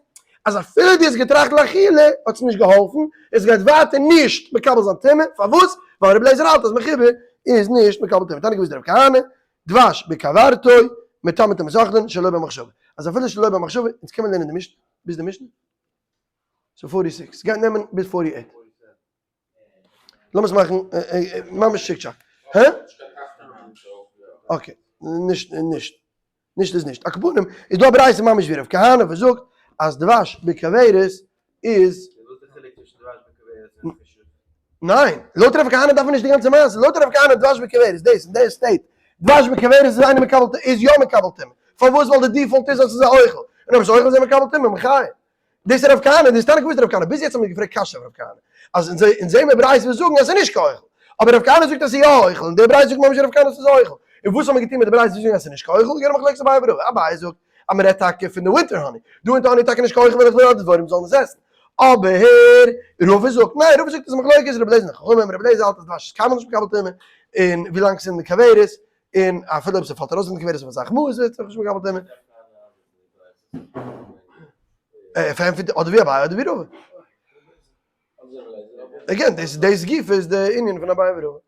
אז אפילו דו האסט געטראכט לאכילה, האט עס נישט געהאלפן, עס גייט ווייטער נישט מקבל זיין טומאה, פארוואס? ווייל רבי אליעזר האלט אז מחובר איז נישט מקבל טומאה. תניא כוותיה דרב כהנא, דבש בכוורתו, מטמא טומאת אוכלין שלא במחשבה. אז אפילו שלא במחשבה, אונז קען מען לערנען די משנה, ביז די משנה? סאו forty six, גייט נעמען ביז forty eight. לאמיר עס מאכן ממש צ'יק צ'אק. הא? okay, נישט נישט. נישט איז נישט. על כל פנים, איז דא א ברייתא ממש ווי רב כהנא וואס זאגט אז דבש בכוורת איז. ניין, לויט רב כהנא דארף מען נישט די גאנצע מעשה, לויט רב כהנא דבש בכוורת, דאס אין די state, דבש בכוורת איז אינו מקבל איז יא מקבל טומאה, פארוואס ווייל די default איז אז ס'איז א אוכל, און אויב ס'איז אוכל איז ער מקבל טומאה, מחיה. דאס איז רב כהנא, דאס איז תנא קמא רב כהנא, ביז יעצט האבן מיר געפרעגט קשיא אויף רב כהנא, אז אונז אונז זעהן מיר ברייתות וואס זאגן אז ס'איז נישט קיין אוכל, אבער רב כהנא זאגט אז ס'איז יא אוכל, און די ברייתא זאגט ממש רב כהנא אז ס'איז אוכל, און וואס האבן מיר געטון מיט די ברייתות וואס זאגן אז ס'איז נישט קיין אוכל, יענע מחלוקת אביי ורבא, אביי זאגט אז מ'רעדט טאקע פון די winter honey, די winter honey איז טאקע נישט קיין אוכל ווייל איך וויל אז די דבורים זאלן עס עסן, אבער רבא זאגט ניין, רבא זאגט עס איז מחלוקת רבי אליעזר און חכמים, רבי אליעזר האלט אז דבש איז קיינמאל נישט מקבל טומאה, און ווילאנג ס'איז אין די כוורת, און אפילו אויב ס'פאלט ארויס פון די כוורת אויף אסאך מאל איז עס נישט מקבל טומאה. ער פארענטפערט אדער ווי אביי אדער ווי רבא. again, דאס דאס גופא איז די ענין פון אביי ורבא.